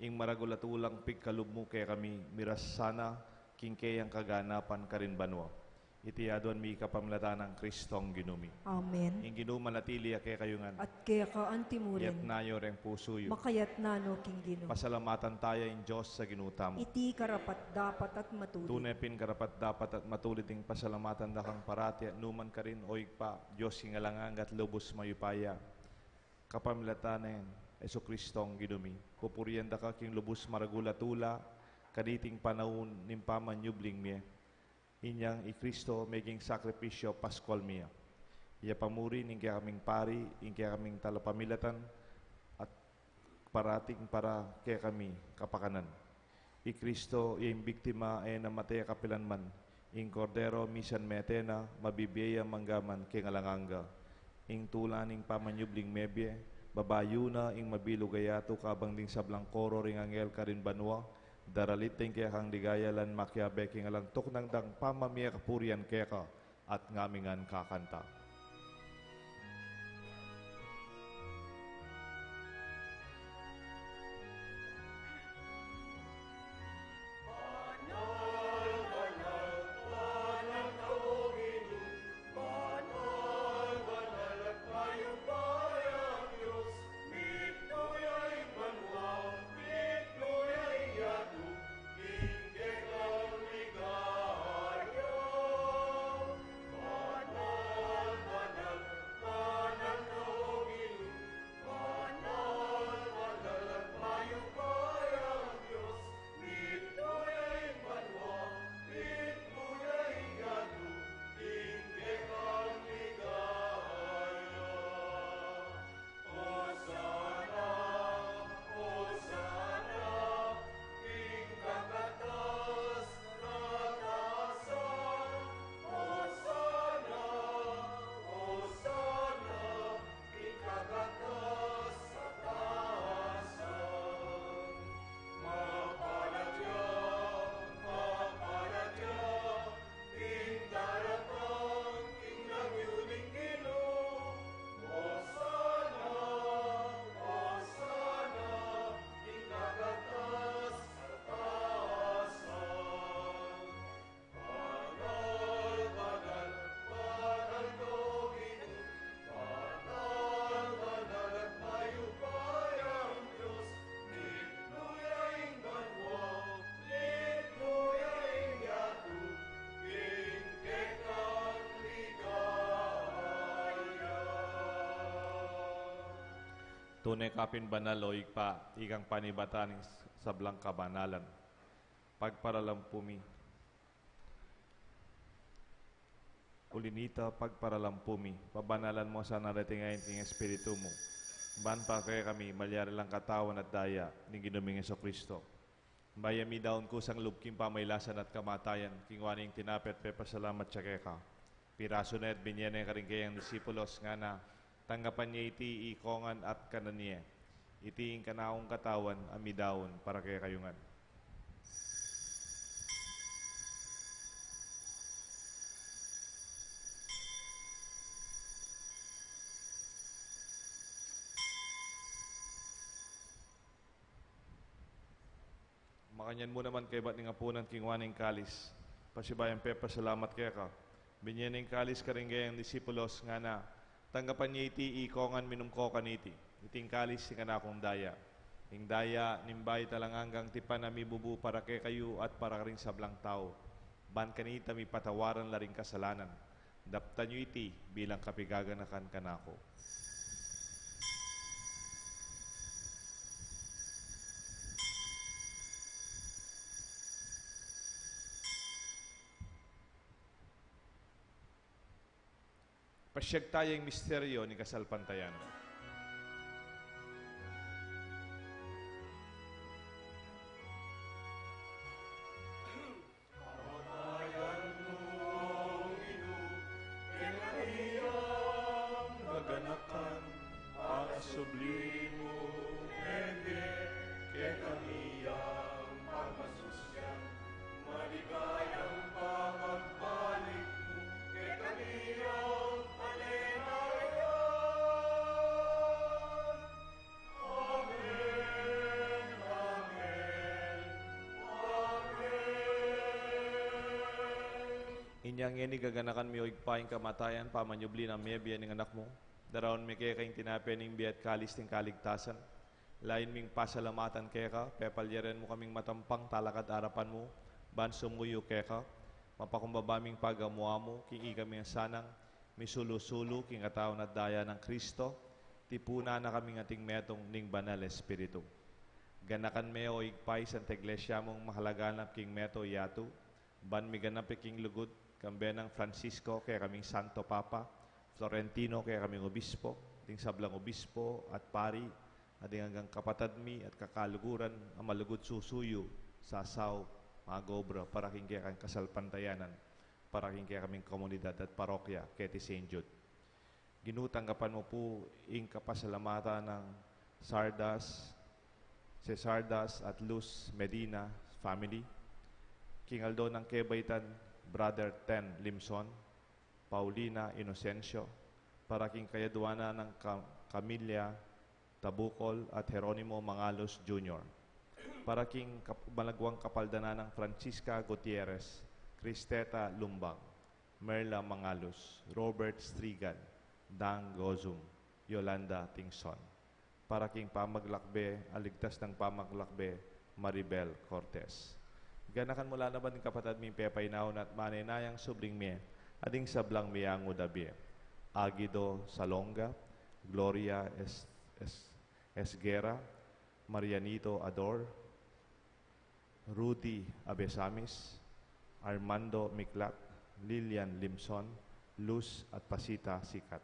Ing maragul a tulang pigkalub mu kekami, miras sana king keyang kaganapan karin banua. Iti aduan mi kapamilatan nang Kristong Ginu mi. Amen. Ing Ginu manatili ya kekayu ngan. At keka antimurin. Iyatas yu reng pusu yu. Makayatas no king Ginu. Pasalamatan taya ing Dios a Ginu tamu. Iti karapat-dapat at matulid. Tune pin karapat-dapat at matulid ing pasalamatan da kang parati at nukarin man, O Ibpa, Dios king alang angga at lubus mayupaya. Kapamilatan nang Jesukristong Ginu mi, pupurian da ka king lubus maragul a tula, kaniting panaun ning pamanyubling mie. Inyang i Kristo meging sakripisyu Paskual mi ya. Iya pamuri ning kekaming pari, ing kekaming talapamilatan, at parating para kekami kapakanan. I Kristo, iya ing biktima, e na mate kapilanman, ing Kordero misan mete na, mabibie ya manggaman king alang angga. Ing tula ning pamanyubling mebie, babayu na ing mabilug a yatu kabang ding sablang koro ring anghel karin banua, daralit da ing kekang ligaya lan makiabe king alang tuknang dang pamamie kapurian keka, at ngami ngan kakanta. Tune ka pin banal, o Ibpa, ikang panibatan ning sablang kabanalan. Pagparalampu mi. Uli nita, pagparalampu mi, pabanalan mu sana reting ain king Espiritu mu, ban para kekami malyari lang katawan at daya ning Ginu ming Jesucristo. Bayu mi daun kusang lub king pamailasan at kamatayan, kingwa ne ing tinape at pepasalamat ya keka, pirasu ne at binie ne karing keyang disipulos, ngana: Tanggapan ye iti ikongan at kanan ye. Iti ing kanakung katawan a midaun para kekayu ngan. Makanyan mu naman kaybat ning apunan, kingwa ne ing kalis, pasibayu yang pepasalamat keka, binie ne ing kalis karing keyang disipulos, ngana: Tanggapan ye iti ikongan, minum ko kaniti. Iti ing kalis ning kanakung daya, ing daya ning bayu at alang anggang tipan a mibubu para kekayu at para karing sablang tau, ban kanita mipatawaran la ring kasalanan. Daptan yu iti bilang kapigaganakan kanaku. Pasiag taya ing misteryo ning kasalpantayanan. Kamatayan mu, O Ginu, king kayang kaganakan, Subli mung mebie kekami yang pamasusyan, maligayang pagbalik mu kekami yang malinayan. Amen, amen, amen. Inya ngeni gaganakan mi, o Ibpa, ing kamatayan pamanyubli nang mebie ning Anak mu. Daraun mi keka ing tinape ning bie at kalis ning kaligtasan. Lain ming pasalamatan keka, pepalyarin mu kaming matampang talakad arapan mu, ban sumuyu keka, mapakumbaba ming pagamu-amu, king ikami sanang misulu-sulu king katawan at daya nang Kristo, tipunan na kaming ating metung ning Banal Espiritu. Ganakan me, o Ibpa, ing Santa Iglesia mung makalaganap king mabilug a yatu, ban miganap ya king lugud, kambe nang Francisco, kekaming Santo Papa, Florentino, kekaming Obispo, ding sablang obispo at pari, at ding anggang kapatad mi at kakaluguran a malugud susuyu, sasaup, mag-obra para king kekang kasalpantayanan, para king kekaming komunidad at parokya keti Saint Jude. Ginu, tanggapan mu pu ing kapasalamatan nang Sardas, Cesardas at Luz Medina family, king aldo nang kebaitan Brother Ten Limson, Paulina Inocencio, para king kayaduanan nang Ka-, Camilla Tabucol at Jeronimo Mangalos Junior, para king kap-, malagwang kapaldanan nang Francisca Gutierrez, Cristeta Lumbang, Merla Mangalos, Robert Strigan, Dang Gozum, Yolanda Tingson, para king pamaglakbe, a ligtas nang pamaglakbe, Maribel Cortez. Ganakan mu la naman ding kapatad ming pepainaun at manenayang subling mie, at ding sablang miangu da bie. Aguido Salonga, Gloria Es-, Es-, Esguerra, Marianito Ador, Rudy Abesamis, Armando Miclat, Lilian Limson, Luz at Pasita Sikat.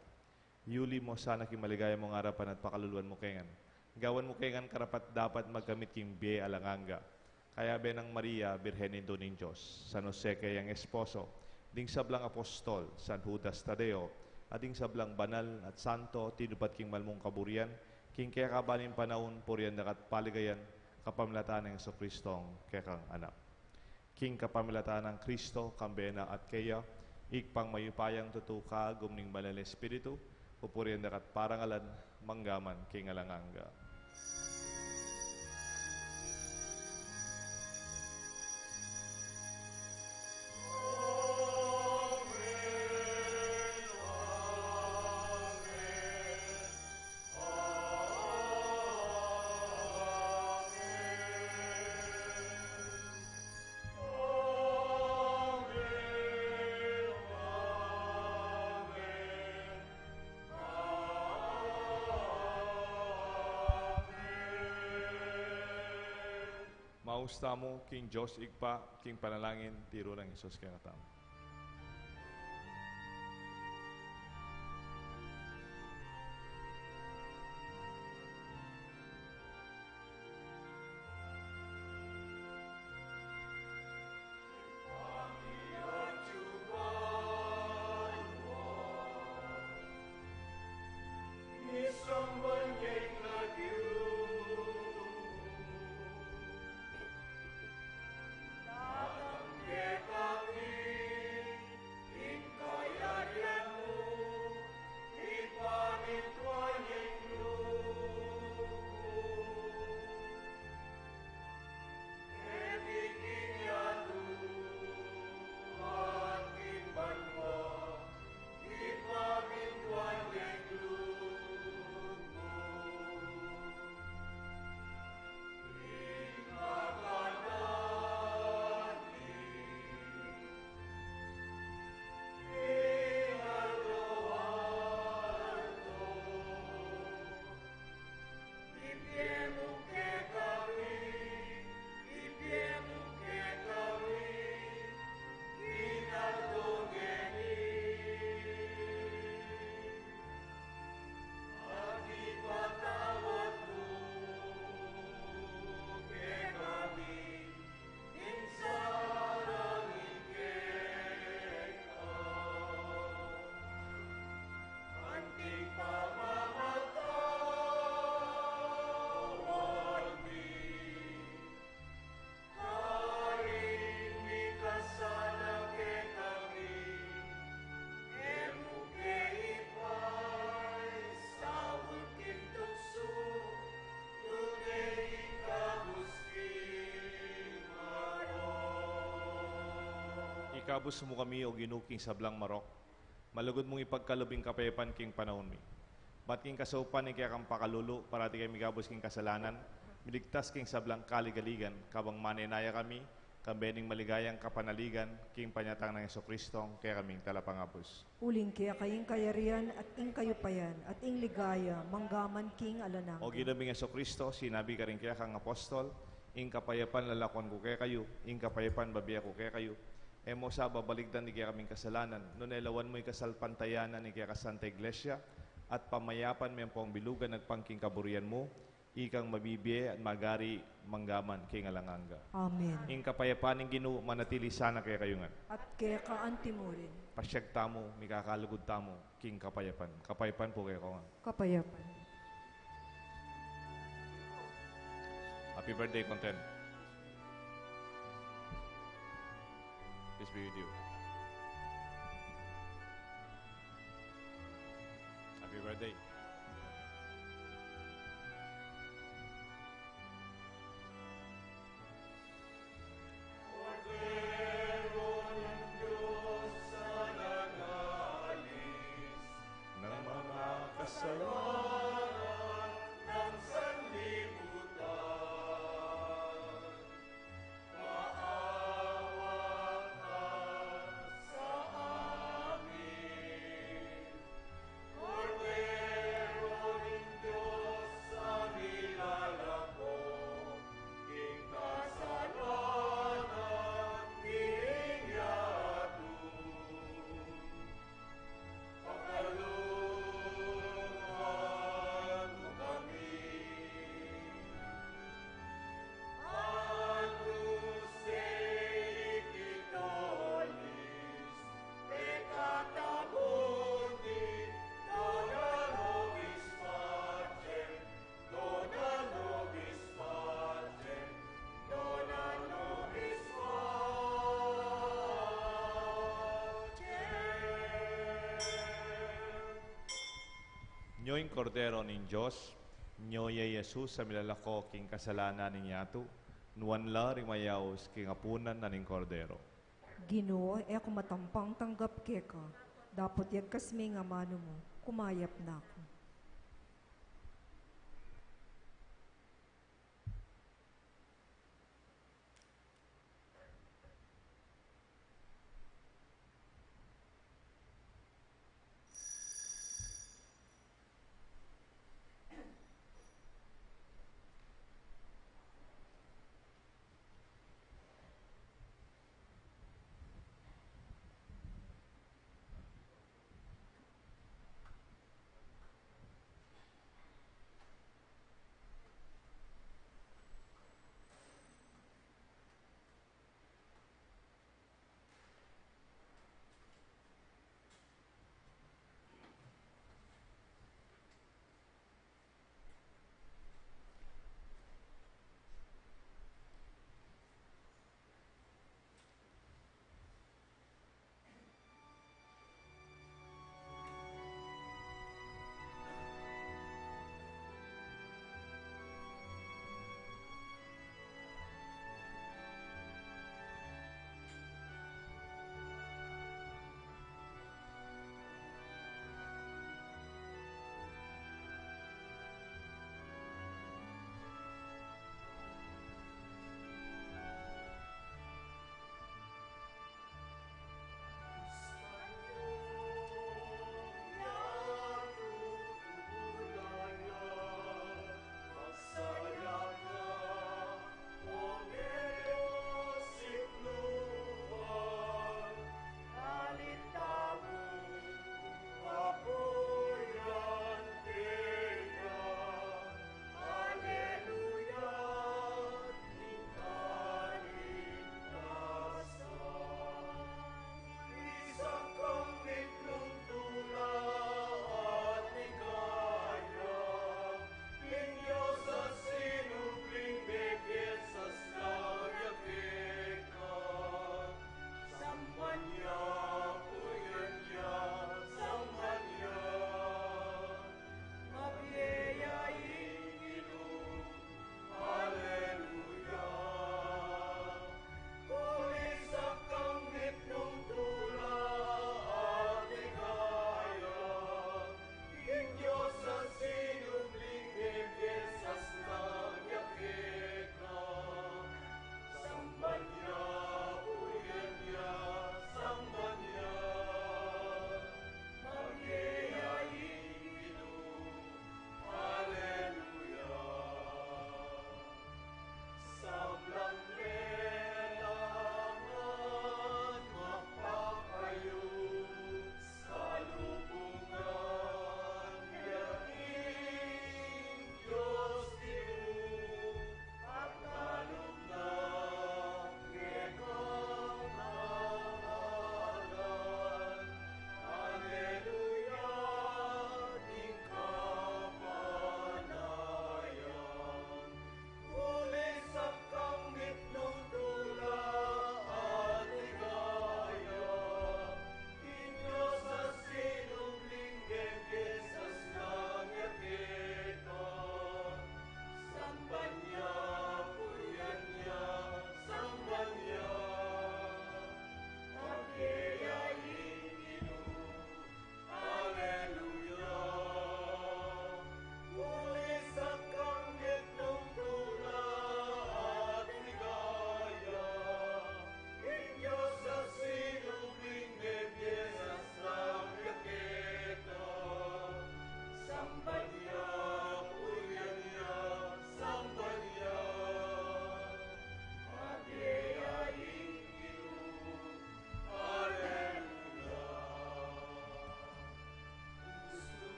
Yuli mu sana king maligaya mung arapan at pakaluluan mu kengan. Gawan mu kengan karapat-dapat magkamit king bie alang angga. Kayabe nang Maria, Birhen Indu ning Dios, San Jose kayang esposo, ding sablang apostol, San Judas Tadeo, at ding sablang banal at santo tinupad king malmung kaburian, king kekaban ning panaun, purian da ka at paligayan, kapamilatan nang Jesucristong kekang Anak. King kapamilatan nang Kristo, kambe na at keya, Ibpang mayupayang tutu, kagum ning Banal Espiritu, pupurian da ka at parangalan, mangga man king alang angga. Maus tamu king Dios Ibpa, king panalangin tiru nang Jesus kekatamu. Ikabus mu kami, O Ginu, king sablang marok. Malugud mung ipagkalub ing kapayapan king panaun mi. Bat king kasaupan ning kekang pakalulu, parati kami mikabus king kasalanan, miligtas king sablang kaligaligan, kabang manenaya kami, kambe ning maligayang kapanaligan, king panyatang nang Jesucristo, kekaming Talapangabus. Uling keka ing kayarian at ing kayupayan at ing ligaya, manggaman king alang angga. O Ginu ming Jesucristo, sinabi karing kekang apostol, ing kapayapan lalakwan ku kekayu, ing kapayapan bibie ku kekayu. E mu sa babalikdan ding kekaming kasalanan, nune lawan mu ing kasalpantayanan ning kekang Santa Iglesia, at pamayapan me ampong bilugan agpang king kaburian mu, ikang mabibie at magari manggaman king alang angga. Amen. Ing kapayapan ning Ginu manatili sana kekayu ngan. At keka antimurin. Pasiag tamu, mikakalugud tamu king kapayapan. Kapayapan pu kekayu ngan. Kapayapan. Happy birthday, Content. Peace be with you. Happy birthday. Kordero ng Diyos, sa nagalis ng mga kasalanan ng sanlibutan. Maawa ka sa amin. Kordero ng Diyos, a milalako king kasalanan ning yatu. Pakalulwan mu kami. Agnus Dei, qui tollis peccata mundi, dona nobis pacem. Dona nobis pacem, dona nobis pacem. Nyo ing Kordero ning Dios, nyo ya i Jesus a milalako king kasalanan ning yatu, nuan la ring mayaus king apunan na ning Kordero. Ginu, e ku matampang tanggap keka, dapot yagkas me ing amanu mu, kumayap na ku.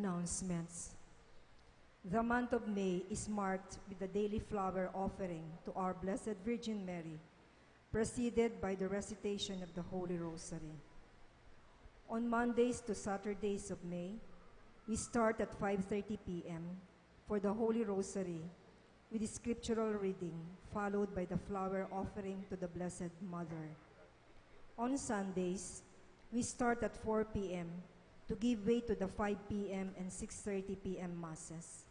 Announcements. The month of May is marked with the daily flower offering to our Blessed Virgin Mary, preceded by the recitation of the Holy Rosary. On Mondays to Saturdays of May, we start at five thirty p m for the Holy Rosary, with the scriptural reading, followed by the flower offering to the Blessed Mother. On Sundays, we start at four p m to give way to the five p m and six thirty p m masses.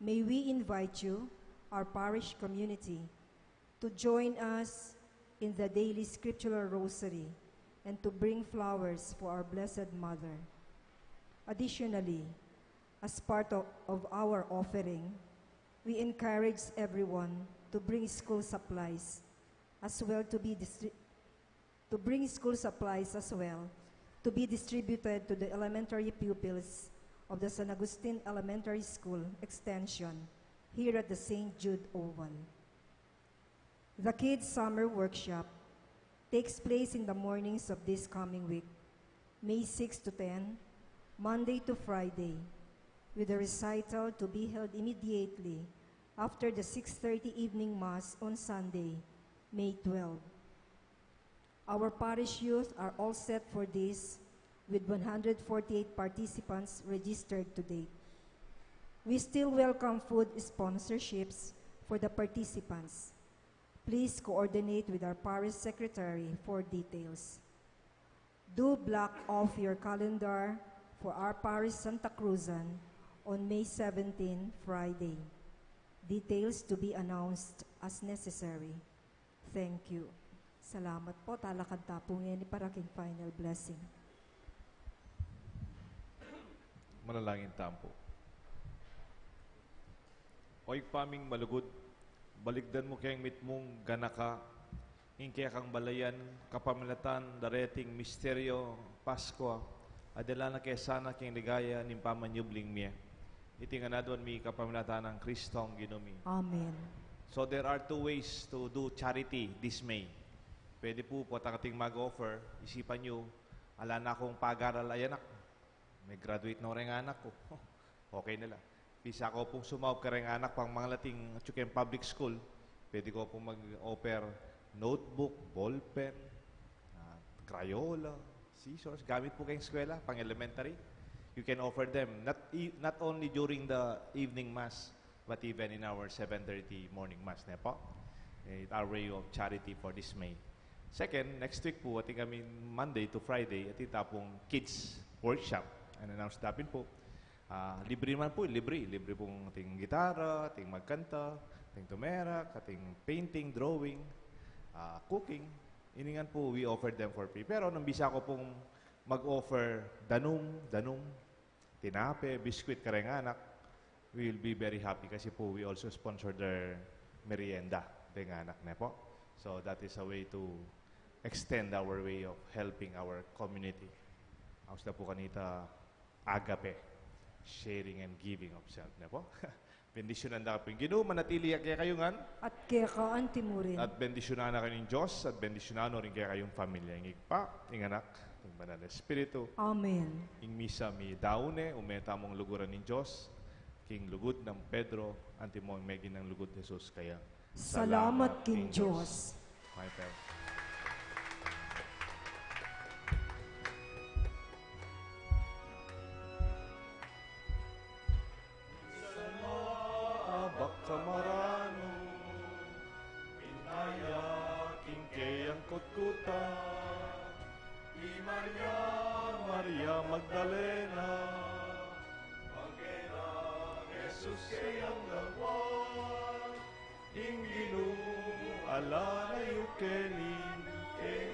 May we invite you, our parish community, to join us in the daily scriptural rosary and to bring flowers for our Blessed Mother. Additionally, as part of, of our offering, we encourage everyone to bring school supplies as well to be distri- to bring school supplies as well to be distributed to the elementary pupils of the San Agustin Elementary School Extension here at the Saint Jude Oval. The Kids Summer Workshop takes place in the mornings of this coming week, May six to ten, Monday to Friday, with a recital to be held immediately after the six thirty evening mass on Sunday, May twelve. Our parish youth are all set for this, with one hundred forty-eight participants registered to date. We still welcome food sponsorships for the participants. Please coordinate with our parish secretary for details. Do block off your calendar for our parish Santa Cruzan on May seventeen, Friday. Details to be announced as necessary. Thank you. Salamat po. Talakad ta po ngeni para king final blessing. Manalangin tamu po. O Ibpa ming malugud, balikdan mu keng mitmung ganaka ing kekang balayan kapamilatan da reting misteryo Paskua, a dala na ke sana king ligaya ning pamanyubling mie. Iti ngan aduan mi kapamilatan nang Kristong Ginu mi. Amen. So there are two ways to do charity this May. Pwede po, potang ating mag-offer, isipan yu, ala na kung pag-aral a anak. Mag-graduate na reng anak ku. Okay na la. Bisa ku pung sumaup kareng anak pang mangalating atyu keng public school. Pwede ku pung mag-offer notebook, ballpen, ah, Crayola, scissors. Gamit pu keng eskwela, pang elementary. You can offer them not, e- not only during the evening mass, but even in our seven thirty morning mass, ne po? It's our way of charity for this May. Second, next week po, atin kami Monday to Friday, atin ta pung kids workshop. An-announce da pin po. Ah, libre naman po, libre. Libre pong ating gitara, ating magkanta, ating tumerak, ating painting, drawing, ah, cooking. Ini ngan po, we offer them for free. Pero nung bisa ku pung mag-offer danum, danum, tinape, biscuit kareng anak, we will be very happy kasi po we also sponsor their merienda, deng anak, ne po? So that is a way to extend our way of helping our community. Aus na po kanita, agape, sharing and giving of self, ne po? Bendisyunan da kayu ning Ginu, manatili ya kekayu ngan. At keka anti mu rin. At bendisyunan na kayu ning Dios, at bendisyunan no rin kekayung pamilya, ing Ibpa, ing Anak, ing Banal a Espiritu. Amen. Ing misa mi daun ne, ume tamung luguran ning Dios, king lugud nang Pedro, antimong meging nang lugud Jesus kaya. Salamat king Dios. Michael. Sana abak ka maranu, minaya king keyang kutkutan, i Maria, Maria Magdalena, pagkena Jesus keyang dagwan, ing Ginu ala na yu keni, keng